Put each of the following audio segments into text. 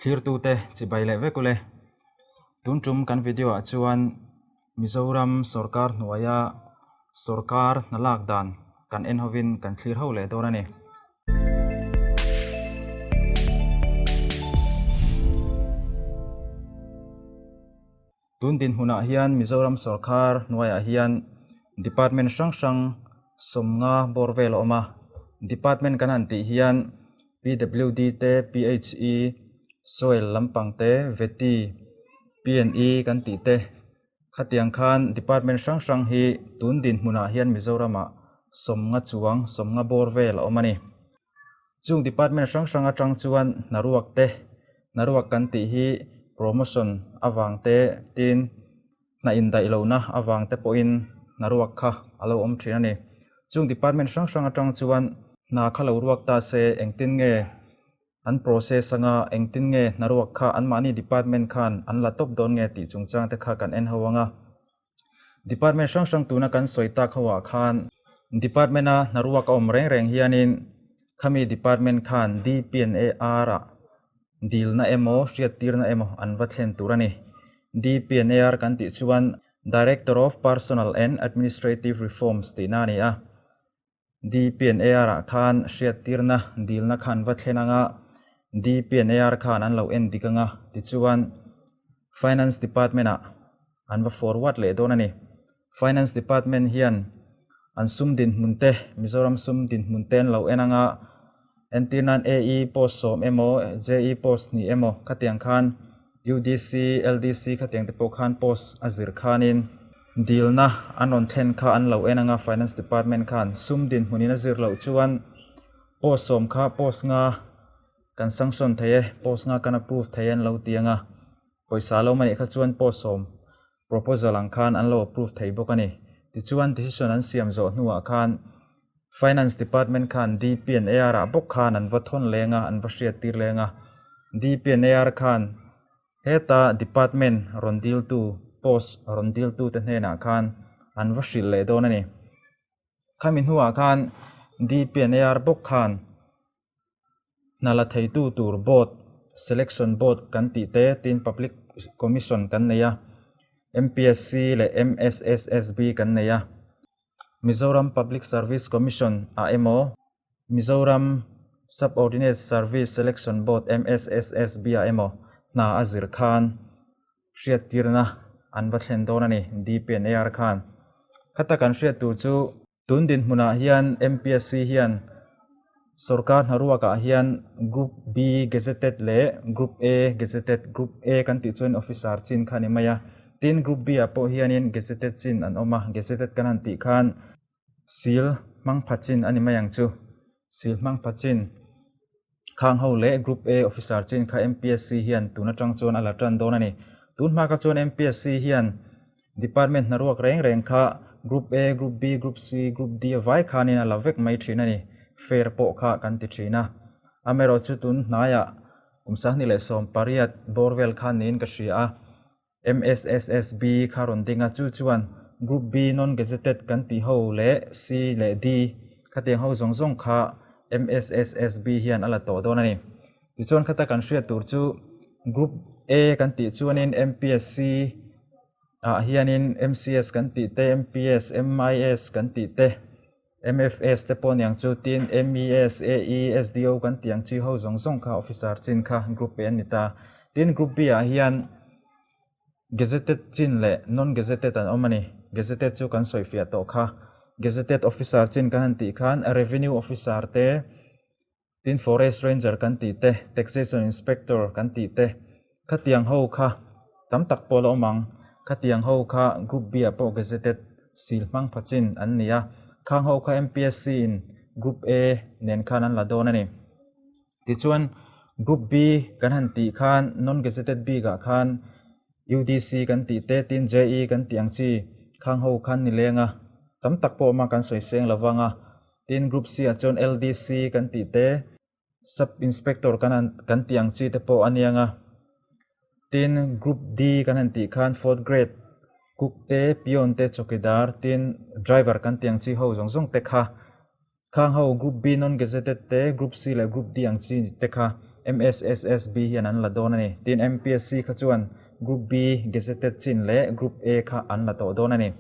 Thlirtute chibai leh vek ule. Tun tum kan video ah chuan Mizoram sorkar hnuaia sorkar hna lak dan kan en hovin kan thlir ho leh dawn a ni. Tun dinhmunah hian Mizoram sorkar hnuaiah hian department hrang hrang sawmnga bawr vel a awm a, department kan han tih hian PWD te, PHE, soil lampang te, veti, PNE kan tih te khatiang khan department hrang hrang hi tun dinhmunah hian Mizoramah sawmnga chuang sawmnga bawr vel a awm a ni. Chung department hrang hrang atang chuan hnaruak te, hnaruak kan tih hi promotion avang te tin hna indaih lohna avang te pawhin hnaruak kha a lo awm thin a ni. Chung department hrang hrang atang chuan hna kha lo ruak ta se engtin nge an process anga engtin nge hnaruak kha anmahni department khan an la tawp dawn nge tih chungchang te kha kan en ho ang a. Department hrang hrang tuna kan sawi tak ho ah khan Department a hnaruak a awm reng reng hianin khami Department khan DPNAR ah dilna emaw hriattirna emaw an va thlen tur a ni. DPNAR kan tih chuan Director of Personal and Administrative Reforms tihna a ni a. DPNAR ah khan hriattirna dilna khan va thlen anga DPNAR khan an lo en dik anga tichuan Finance Department ah an va forward leh dawn a ni. Finance Department hian an sum dinhmun te Mizoram sum dinhmun te an lo en anga Entir nan AE post sawm emaw, JE post hnih emaw khatiang khan UDC, LDC khatiang te pawh khan post a zir khanin dilna an rawn thlen kha an lo en anga Finance Department khan sum dinhmunin a zir loh chuan post sawm kha post nga kan sanction thei e, post nga kan approve thei e an lo ti anga pawisa lo manih kha chuan post sawm proposal ang khan an lo approve thei bawk a ni. Tichuan decision an siam zawh hnuah khan Finance Department khan DP and AR ah bawk khan an va thawn leng a, an va hriat tir leng a. DP and AR khan heta department rawn diltu, post rawn diltu te hnenah khan an va hrilh leh dawn a ni. Khami hnuah khan DP and AR bawk khan Hna la theitu tur board, selection board kan tih te tin public commission kan nei a, MPSC leh MSSSB kan nei a. Mizoram Public Service Commission ah emaw Mizoram Subordinate Service Selection Board, MSSSB, ah emaw hna a zir khan hriattirna an va thlen dawn a ni, DPNAR khan. Khata kan hriat tur chu Tun dinhmunah hian MPSC hian sorkar hnaruakah hian Group B Gazetted leh Group A Gazetted, Group A kan tih chuan officer chin kha a ni mai a, tin Group B ah pawh hianin Gazetted chin an awm a, Gazetted kan han tih khan sil hmang pha chin a ni mai ang chu, sil hmang pha chin. Khang ho leh Group A officer chin kha MPSC hian tun atang chuan a la tan dawn a ni. Tun hma kha chuan MPSC hian department hnaruak reng reng kha Group A, Group B, Group C, Group D a vai khanin a la vek mai thin a ni. Fair pawh kha kan ti thin a. Amaherawhchu tun hnaiah kum 2018 bawr vel khan niin ka hria a. MSSSB kha rawn ding a, chu chuan Group B non-gazetted kan tih ho leh C leh D khatiang ho zawng zawng kha MSSSB hian a la tawh dawn a ni. Tichuan khata kan hriat tur chu Group A kan tih chuanin MPSC ah hianin MCS kan tih te, MPS, MIS kan tih te, MFS te pawh aniang chu tin MES, AE, SDO kan tih ang chi ho zawng zawng kha officer chin kha group A an ni ta. Tin group B ah hian gazetted chin leh non gazetted an awm a ni. Gazetted chu kan sawi fiah tawh kha. Gazetted officer chin kan han tih khan revenue officer te, Tin Forest Ranger kan tih te, Taxation Inspector kan tih te, khatiang ho kha tam tak pawh la awm ang. Khatiang ho kha Group B ah pawh gazetted sil hmang pha chin an ni a, khang ho kha MPSC in Group A nen khan an la dawn a ni. Tichuan Group B kan han tih khan non-gazetted bikah khan UDC kan tih te, tin JE kan tih ang chi khang ho khan ni leng a, tam tak pawh awm a kan sawi seng lo vang a. Tin Group C ah chuan LDC kan tih te, Sub Inspector kan han kan tih ang chi te pawh a niang a. Tin Group D kan han tih khan Fourth Grade Cook te, Peon te, Chawkidar tin Driver kan tih ang chi ho zawng zawng te kha khang ho Group B non gazetted te, Group C leh Group D ang chi te kha. MSSSB hian an la dawn a ni. Tin, MPSC kha chuan Group B gazetted chin leh Group A kha an la tawh dawn a ni.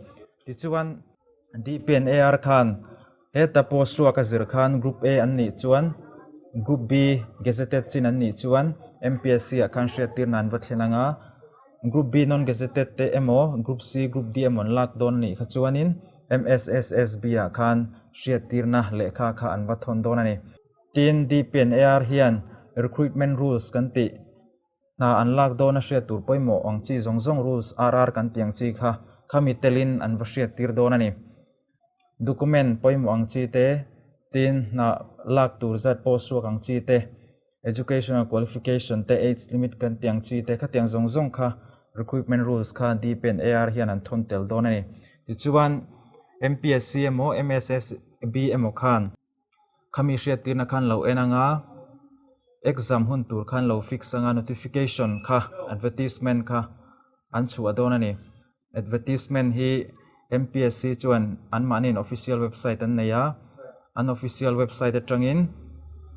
Tichuan, DPNAR khan heta post ruak a zir khan Group A an nih chuan Group B gazetted chin an nih chuan MPSC ah khan hriattirna an va thlen ang a, Group B non-gazetted te emaw Group C, Group D emaw an lak dawn a nih kha chuanin MSSSB ah khan hriattirna lehkha kha an va thawn dawn a ni. Tin, DPNAR hian Recruitment Rules kan tih Hna an lak dawn a hriat tur pawimawh ang chi zawng zawng rules RR kan tih ang chi kha khami telin an va hriat tir dawn a ni. Document pawimawh ang chi te, tin hna lak tur zat post ruak ang chi te, educational qualification te, age limit kan tih ang chi te khatiang zawng zawng kha recruitment rules kha DP and AR hian an thawn tel dawn a ni. Tichuan MPSC emaw MSSB emaw khan Khami hriattirna khan lo en anga, exam hun tur khan lo fix anga notification kha advertisement kha an chhuah dawn a ni. Advertisement hi MPSC chuan anmahniin official website an nei a, an official website atangin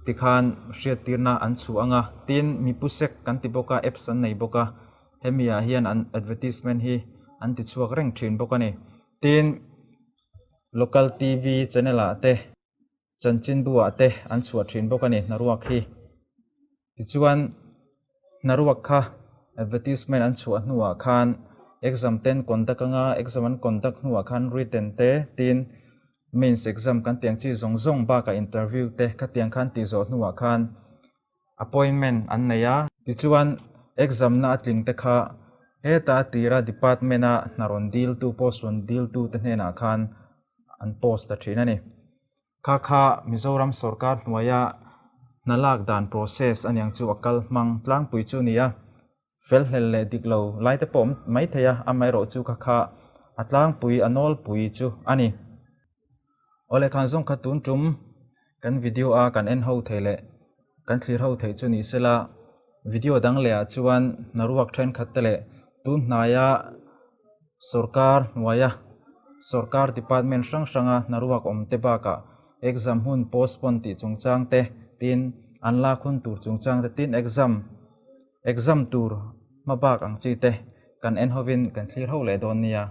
tikhan hriattirna an chhuah anga, tin mipusek kan ti bawk a apps an nei bawk a, hemi ah hian an advertisement hi an ti chhuak reng thin bawk a ni. Tin. Local TV channel ah te chanchinbu ah te an chhuah thin bawk a ni hnaruak hi. Tichuan hnaruak kha advertisement an chhuah hnuah khan exam te an conduct anga exam an conduct hnuah khan written te tin mains exam kan tih ang chi zawng zawng bakah interview te khatiang khan tih zawh hnuah khan appointment an nei a. Tichuan, exam na a tling te kha heta a tira department a hna rawn dil tu, post rawn dil tu te hnenah khan an post ta thin a ni. Kha kha Mizoram sorkar hnuaia hna lak dan process a niang chu a kal hmang tlangpui chu a ni a. Fel hlel leh dik lo lai te pawh awm mai thei a, amaherawh chu kha kha a tlangpui a nawlpui chu a ni. Awle khan zawng kha tun tum kan video a kan en ho thei leh kan thlir ho theih chu ni sela video dang leh ah chuan hnaruak thenkhat te leh tun hnaia sorkar hnuaia sorkar department hrang hranga hnaruak awm te bakah exam hun postpone tih chungchang te tin an lak hun tur chungchang te tin exam Exam tur hma bak ang chi te kan en hovin kan thlir ho leh dawn nia.